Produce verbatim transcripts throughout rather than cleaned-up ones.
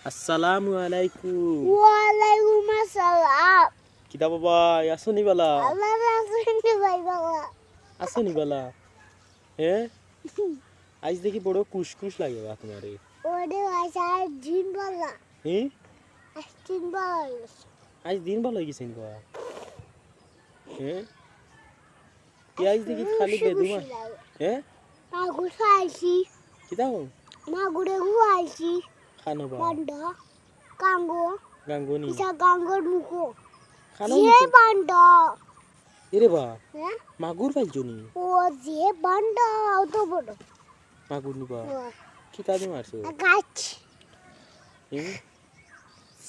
আসসালামু আলাইকুম। ওয়ালাইকুম আসসালাম। কিতা বাবা, আছো নি বালা? আল্লাহ রাসুল ভাই বাবা। আছো নি বালা? হ্যাঁ? আইজ দেখি বড় কুসকুস লাগে বা তোমারে। ওরে ভাই, আইজ দিন বালা। হ্যাঁ? আইজ দিন বালা অইগেছে। আইজ দিন বালা অইগেছে নি বা? হ্যাঁ? কি আইজ দেখি খালি বেদুমা? হ্যাঁ? মাগুর পাইছি। কিতা কও? মাগুরে গু পাইছি। খানো বা? বান্ডা, গাঙ্গো। গাঙ্গো নি? কিসা গাঙ্গোর মুখো। খানো যে মুখো? বান্ডা। এরে বা, হ্যাঁ? মাগুর পাইছো নি? ও যে বান্ডা, অত বড়। মাগুর নি বা? ও। কিতা দি মারছো? গাছ। হুম?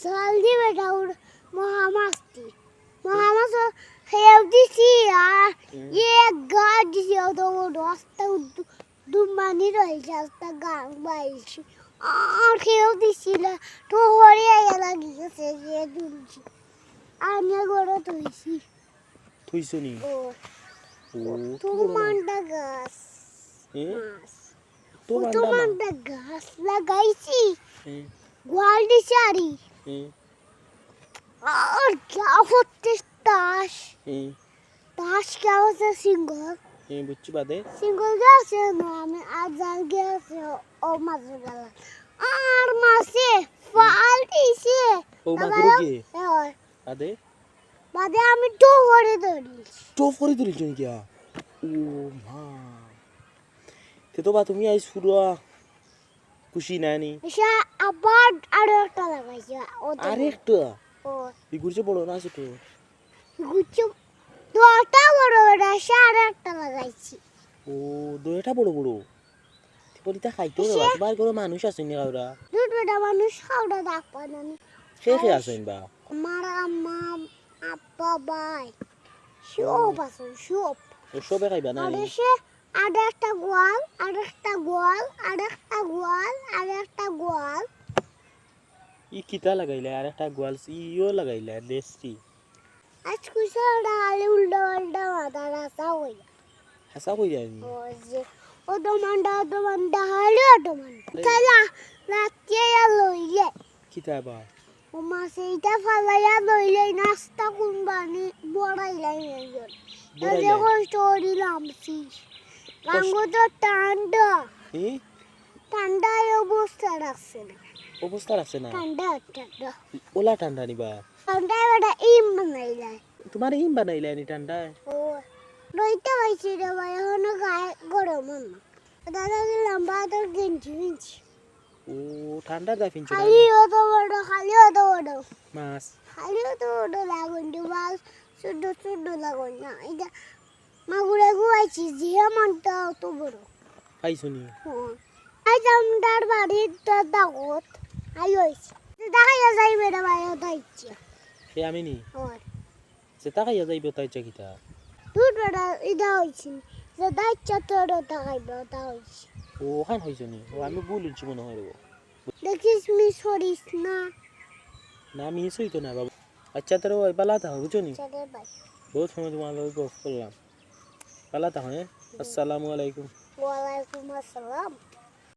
জলদি বেটা উড়, মহামাছ দি। মহামাছ খেয়েও দিছি, আর হুম। এক গাছ দিছি, অত বড়, আস্তা উদ্দু-, দুমানি রয়েছে, আস্তা গাং বাইছি। আর খেয়েও দিছি না, তো হরিয়া গেলা গিয়েছে, যে দুলছি। আর নিয়ে গড়ে তুইছি। থুইছো নি? ও। ও, তো তো বড় না। মান্ডা গাছ। এ? মাছ। তো ও তো মান্ডা না। মান্ডা গাছ লাগাইছি। এ? গোয়াল দিছি আরি। এ? আর যা হচ্ছে তাস। এ? তাস কে হচ্ছে সিঙ্গল। এ, বুঝছি বাদে। সিঙ্গল গেছে না, আমি আর জাল গেছে ও মাছ গেল। আর মাছে ফাল দিছে। ও মাগুর কি? এ, ওই। বাদে? বাদে আমি টপ করে ধরিস। টপ করে ধরিস নি কিয়া? ও মা। তে তো বা তুমি আইজ পুরা খুশি না নি? এসে আবার আরো একটা লাগাইছে, ও তো আরেকটা? ও। ইগুর চেয়ে বড় না ছোট? ইগুর চেয়ে দুইটা বড় বড়, এসে আরো একটা লাগাইছি। ও, দুইটা বড় বড়। তে বলি, তা খাইতো না, এসে তোমার ঘরো মানুষ আছে নি কাউরা? দুই বেটা মানুষ কাউরা ডাক পায় না নি। কে কে আছেন বা? আমার আম্মা, আব্বা, ভাই। সব আছে, সব। ও, সবে খাইবা না আর নি? এসে আর একটা গোয়াল, আর একটা গোয়াল, আর একটা গোয়াল, আর একটা গোয়াল। ই কিতা লাগাইলা? আর একটা গোয়াল, ইও লাগাইলা, দেশি। আজ কুসা ওটা খালি উল্টা পাল্টা মাথা রাস্তা হইয়া। হাছা কই যায়নি? ও যে, ও দমান্ডা, ও দমান্ডা, খালি ও দমান্ডা। এই। তাইলা, রাত্রে ইয়া লইলে। কিতা বা? ও মাছ এইটা ফালাইয়া লইলে, নাস্তা কোন বানি বড়াইলাই নাই জন। বড়াইলাই? তাহলে কষ্ট করি লামছি। কষ্ট- গাঙ্গো তো ঠান্ডা। ই? ঠান্ডায় অবস্থা রাখছে না। অবস্থা রাখছে না? ঠান্ডা, ঠান্ডা। ওলা ঠান্ডা নি বা? ঠান্ডায় বেটা ইম বানাইলাই। তোমার ইম বানাইলাই নি ঠান্ডায়? ও, রইতে পারছি রে ভাই, এখনো গায়ে গরম না। দাদা কি লম্বা তো গেঞ্জি ফিনছি। ও, ঠান্ডার দা ফিনছো না? খালি অত বড়, খালি অত বড়। মাছ। খালি অত বড় লাগুন দি মাছ, ছোট ছোট লাগুন না। এটা মাগুরে গুয়াইছি, যে মানটা অত বড়। পাইছো নি? হ্যাঁ। আই জামদার বাড়ির তো দাগত। আই হইছে। দেখাইয়া যাইবে রে ভাই, ও দাইছে। সে আমি নি? ওর। যেতা খাইয়া যাইবে, ওতা ইচ্ছা কিতা? দুধ বেটা, ইটা হইছে। যেতা ইচ্ছা তোর ওতা খাইবে, ওতা হইছে। ও, ওখান হইছে নি? ও, আমি ভুল হইছি মনে হয় রে। দেখিস, মিস করিস না। না, মিস হইতো না বাবা। আচ্ছা, তোর ওই বালা থাকো, বুঝছো নি? আচ্ছা রে ভাই। বহুত সময় তোমার লগে গল্প করলাম। বালা থাকো, হ্যাঁ? আসসালামু আলাইকুম। ওয়ালাইকুম আসসালাম।